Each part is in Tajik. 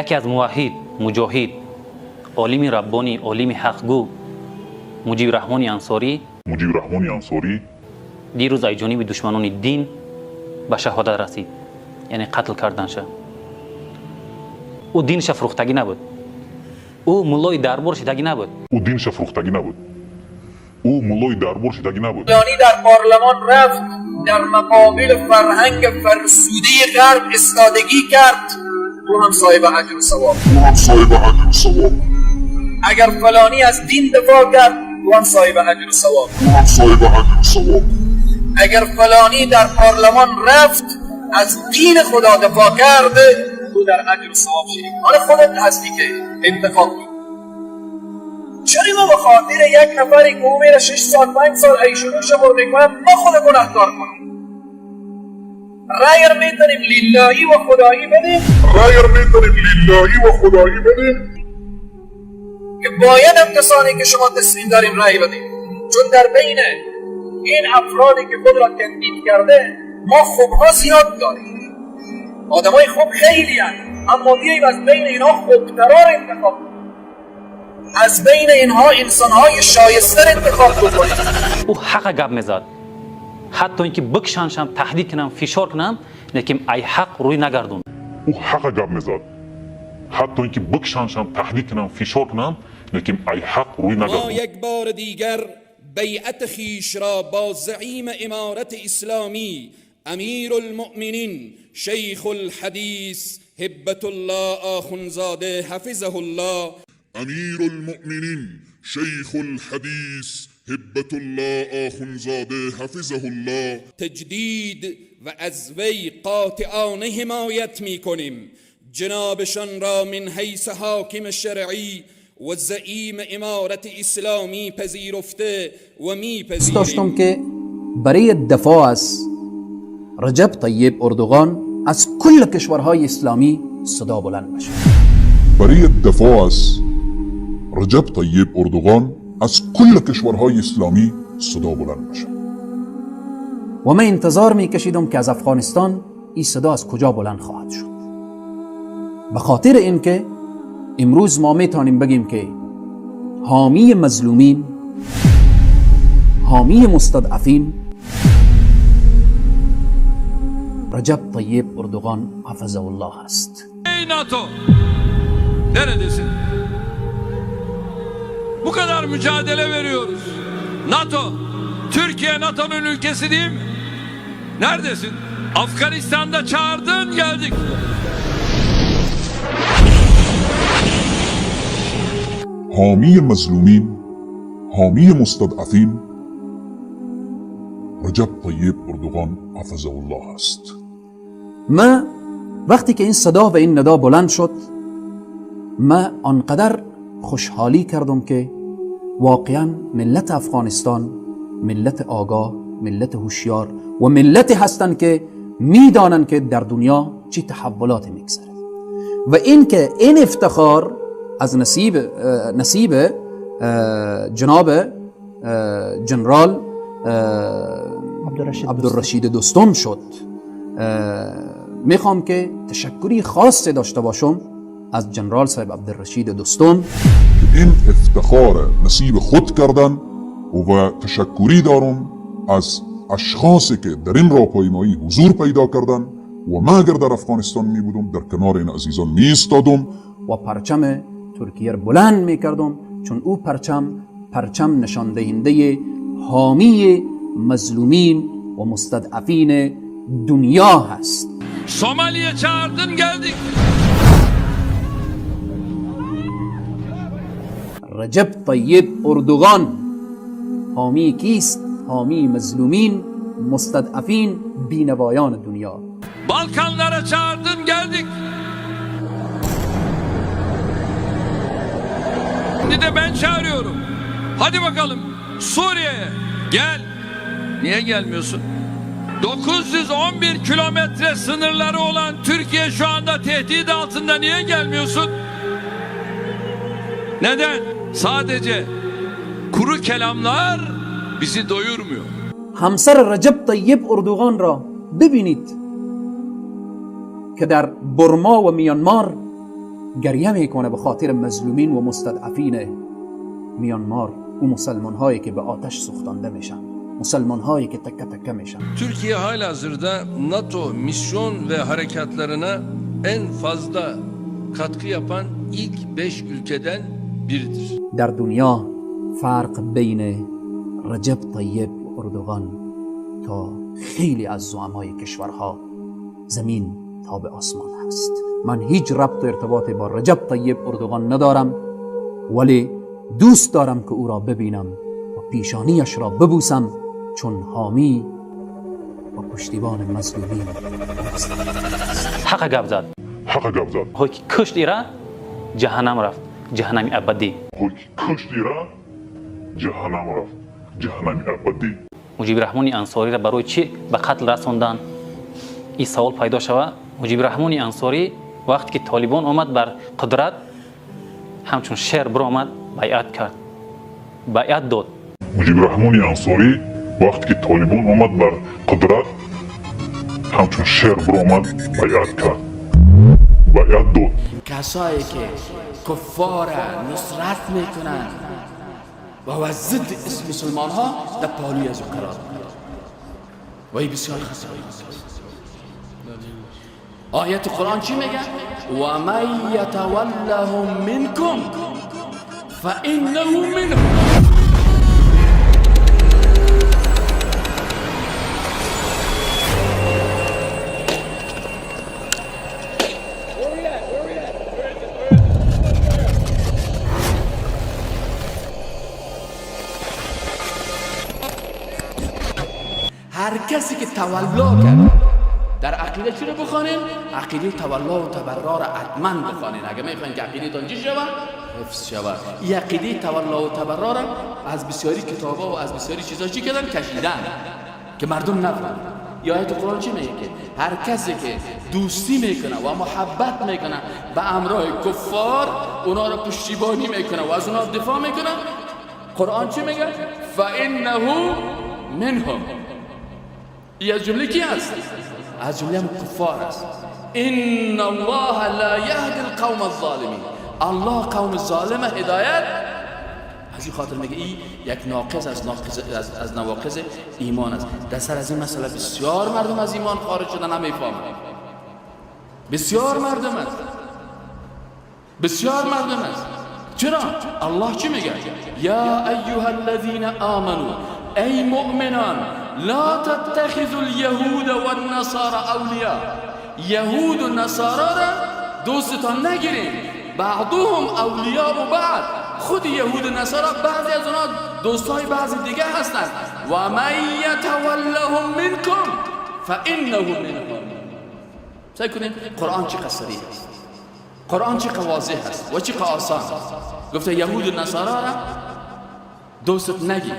Яке аз муваҳҳид, муҷоҳид, олими раббонӣ, олими ҳақгӯ, Муҷиб Раҳмони Ансорӣ, Муҷиб Раҳмони Ансорӣ дирӯз аз ҷониби душманони дин ба шаҳодат расид, яъне қатл карданша. Ӯ динша фурӯхтагӣ набуд, ӯ муллои дарбор шидагӣ набуд. Ӯ динша фурӯхтагӣ набуд, ӯ муллои дарбор шидагӣ набуд. فلانی در پارلمان رفت، در مقابل فرهنگ فرسوده غرب استادگی کرد، او هم صاحب اجر و ثواب. او هم صاحب اجر و ثواب. اگر فلانی از دین دفاع کرد، او هم صاحب اجر و ثواب. او هم صاحب اجر و ثواب. اگر فلانی در پارلمان رفت، از دین خدا دفاع کرد، او در اجر و ثواب شریک. حالا خودت هستی که انتخاب کن. چرا ما به خاطر یک نفری که او میره 6 سال، 5 سال عیش و نوش خور میکنه، ما خود گناهکار کنیم؟ رأی رو میتونیم للهی و خدایی بدیم. رأی رو میتونیم للهی و خدایی بدیم. که باید هم کسانی که شما تصمیم داریم رأی بدیم، چون در بین این افرادی که خود را کاندید کرده، ما خوبها زیاد داریم، آدمای خوب خیلی هست، اما بیاییم از بین اینها خوبترا رو انتخاب کنیم، از بین اینها انسانهای شایسته رو انتخاب بکنیم. Ӯ ҳақа гап мезад, ҳатто ин ки бикшаншам, таҳдид кунам, фишор кунам, лекин ай ҳақ рӯй нагардон. Ӯ ҳақа гап мезад, ҳатто ин ки бикшаншам, таҳдид кунам, фишор кунам, лекин ай ҳақ рӯй ما нагардон. یک بار دیگر بیعت خویش را با زعیم امارت اسلامی، امیر المؤمنین، شیخ الحدیث هبت الله آخونزاده حفظه الله، امیر المؤمنین، شیخ الحدیث هبت الله آخونزاده حفظه الله، تجدید و از وی قاطعانه حمایت می کنیم. جنابشان را من حیث حاکم شرعی و زعیم امارت اسلامی پذیرفته و می دوست داشتم پذیریم. که برای دفاع از رجب طیب اردوغان از کل کشورهای اسلامی صدا بلند بشه. برای دفاع از رجب طیب اردوغان از کل کشورهای اسلامی صدا بلند بشه. و من انتظار میکشیدم که از افغانستان این صدا از کجا بلند خواهد شد، به خاطر اینکه امروز ما میتونیم بگیم که حامی مظلومین، حامی مستضعفین، رجب طیب اردوغان حفظه الله است. Ey NATO! Neredesin? Bu kadar mücadele veriyoruz. NATO, Türkiye NATO'nun ülkesi değil mi? Neredesin? Afganistan'da çağırdın, geldik. حامی مظلومین، حامی مستضعفین، رجب طیب اردوغان حفظه الله است. ما وقتی که این صدا و این ندا بلند شد، ما آنقدر خوشحالی کردم که واقعا ملت افغانستان ملت آگاه، ملت هوشیار و ملتی هستند که میدانند که در دنیا چی تحولات میگذرد و این که این افتخار از نصیب جناب جنرال عبدالرشید دوستم شد. میخوام که تشکری خاص داشته باشم از جنرال صاحب عبدالرشید دوستم. که این افتخار نصیب خود کردن و تشکری دارم از اشخاصی که در این راهپیمایی حضور پیدا کردن و ما اگر در افغانستان می بودم، در کنار این عزیزان می ایستادم. و پرچم ترکیه را بلند میکردم، چون او پرچم، پرچم نشان دهنده حامی مظلومین و مستضعفین دنیا هست. Somali'ye çağırdın, geldik. رجب طیب اردوغان حامی کیست؟ حامی مظلومین، مستضعفین، بینوایان دنیا. Balkanlara çağırdın, geldik. Şimdi de ben çağırıyorum. Hadi bakalım Suriye'ye gel. Niye gelmiyorsun? 911 kilometre sınırları olan Türkiye şu anda tehdit altında, niye gelmiyorsun? Neden? Sadece kuru kelamlar bizi doyurmuyor. همسر رجب طیب اردوغان را ببینید که در برما و میانمار گریه میکنه به خاطر مظلومین و مستضعفین میانمار و مسلمان هایی که به آتش سوختانده میشن، مسلمان هایی که تکه تکه میشن. Türkiye halihazırda NATO misyon ve harekatlarına en fazla katkı yapan ilk 5 ülkeden biridir. در دنیا فرق بین رجب طیب و اردوغان تا خیلی از زعمای کشورها زمین تا به آسمان هست. من هیچ ربط و ارتباطی با رجب طیب اردوغان ندارم، ولی دوست دارم که او را ببینم و پیشانیش را ببوسم، چون حامی و پشتیبان مظلومین است. حق گپ زد. حق گپ زد. ҳое ки кушт ира ҷаҳаннам рафт, ҷаҳаннами абадӣ. ҳое ки кушт ира ҷаҳаннам рафт, ҷаҳаннами абадӣ. Муҷиби Раҳмони Ансориро барои чӣ ба қатл расонданд? Ин савол пайдо шава. Муҷиби Раҳмони Ансорӣ вақте ки Толибон омад бар қудрат, ҳамчун шер биромад, байъат кард, байъат дод. Муҷиби Раҳмони Ансорӣ вақте ки Толибон омад бар қудрат, ҳамчун шер биромад, байъат кард, байъат дод. کسایی که کفار نصرت میکنند و ضد مسلمان ها در پالوی از او قرار میگیرند و این بسیار خطرناک است. آیت قرآن چی میگه؟ و من یتولهم منکم فانه منهم. هر کسی که تولا کرد در عقیده چی رو بخوانین؟ عقیده تولا و تبرا را حتما بخوانین. اگه میخواین که عقیده تان چی شود؟ حفظ شود. این عقیده تولا و تبرا را از بسیاری کتابا و از بسیاری چیزا چی کردن؟ کشیدن که مردم نفهمن. یا آیت قرآن چی میگه؟ که هر کسی که دوستی میکنه و محبت میکنه به امرای کفار، اونا را پشتیبانی میکنه و از اونا دفاع میکنه، قرآن چی میگه؟ فانه منهم. ای از جمله کی است؟ از جمله هم کفار است. ان الله لا یهدی القوم الظالمین. الله قوم ظالم هدایت. از این خاطر میگه این یک ناقض از ناقض از نواقض ایمان است. در سر از این مسئله بسیار مردم از ایمان خارج شدن، نمیفهمند. بسیار مردم است، بسیار مردم است. چرا؟ الله چی میگه؟ یا ایها الذین آمنوا، ای مؤمنان، لا تتخذوا اليهود والنصارى اولیاء. یهود و نصارا را دوستتان نگیرین. بعضهم اولیاء و بعض. خود یهود و نصارا بعضی از اونا دوستای بعضی دیگه هستند. و من یتولهم منکم فانه منهم. سعی کنین قرآن چه صریح است، قرآن چه واضح است و چه آسان. گفته یهود و نصارا را دوست نگیر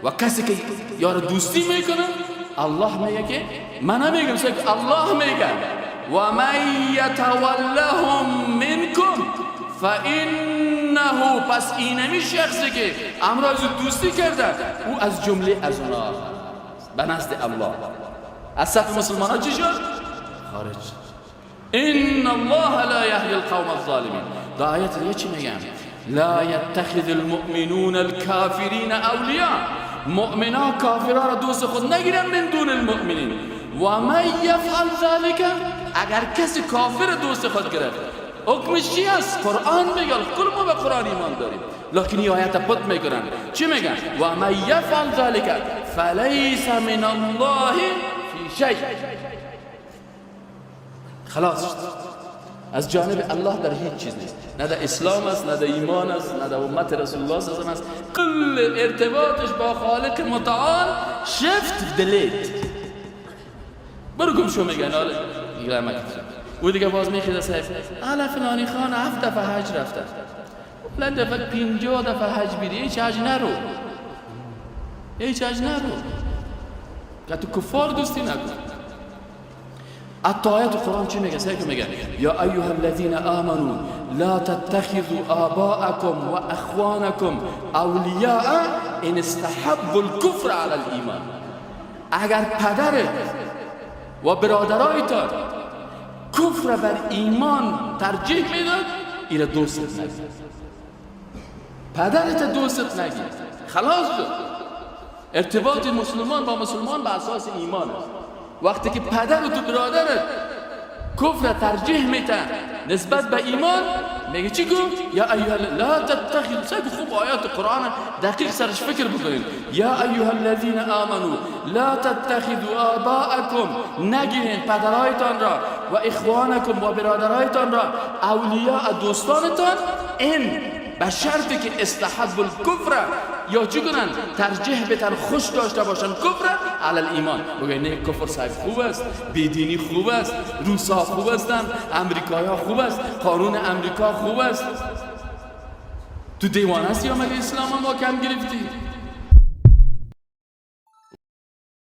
و کسی که یار دوستی میکنه، الله میگه که من نمیگم، الله میگه و من یتولهم منکم فانه. پس اینمی شخصی که امراض دوستی کرده، او از جمله از اونا به نزد الله از صف مسلمان ها چی شد؟ خارج. ان الله لا یهدی القوم الظالمین. در آیت دیگه چی میگم؟ لا یتخذ المؤمنون الكافرین اولیاء. مؤمنا کافرها را دوست خود نگیرن من دون المؤمنین. و من یفعل ذلك، اگر کسی کافر دوست خود گرفت، حکمش چی است؟ قرآن میگه. کل ما به قرآن ایمان داریم، لکن این آیت پت میکنن. چی میگن؟ و من یفعل ذلك فلیس من الله فی شیء. خلاص، از جانب الله در هیچ چیز نیست، نه در اسلام است، نه در ایمان است، نه در امت رسول الله صلی الله علیه و است. کل ارتباطش با خالق متعال shift delete. برو گم شو. میگن آره او دیگه باز میخیزه صاحب الا فلانی خان 7 دفعه حج رفته. فلان دفعه 50 دفعه حج بیری، هیچ حج نرو، هیچ حج نرو که تو کفار دوستی نکن. حتی آیت قرآن چی میگه؟ سعی میگه یا ایها الذین آمنوا لا تتخذوا آباءکم و اخوانکم اولیاء ان استحبوا الكفر علی الایمان. اگر پدرت و برادرایتان کفر بر ایمان ترجیح میداد، ایره دوستت نگی، پدرت دوستت نگی، خلاص شد. ارتباط مسلمان با مسلمان به اساس ایمان است. وقتی که پدر و تو برادرت کفر ترجیح میتن نسبت به ایمان، میگه چی گفت؟ یا ایها لا تتخذ. سگ خوب آیات قرآن دقیق سرش فکر بکنید. یا ایها الذین آمنوا لا تتخذوا آباءکم، نگیرین پدرایتان را و اخوانکم و برادرایتان را اولیاء دوستانتان، این به شرطی که استحب الکفر یا چی کنن؟ ترجیح بتن، خوش داشته باشن کفر علی الایمان. بگه نه، کفر صاحب خوب است، بیدینی خوب است، روسا خوب هستند، امریکایی خوب است، قانون امریکا خوب است. تو دیوانه هستی یا مگه اسلام ما کم گرفتی؟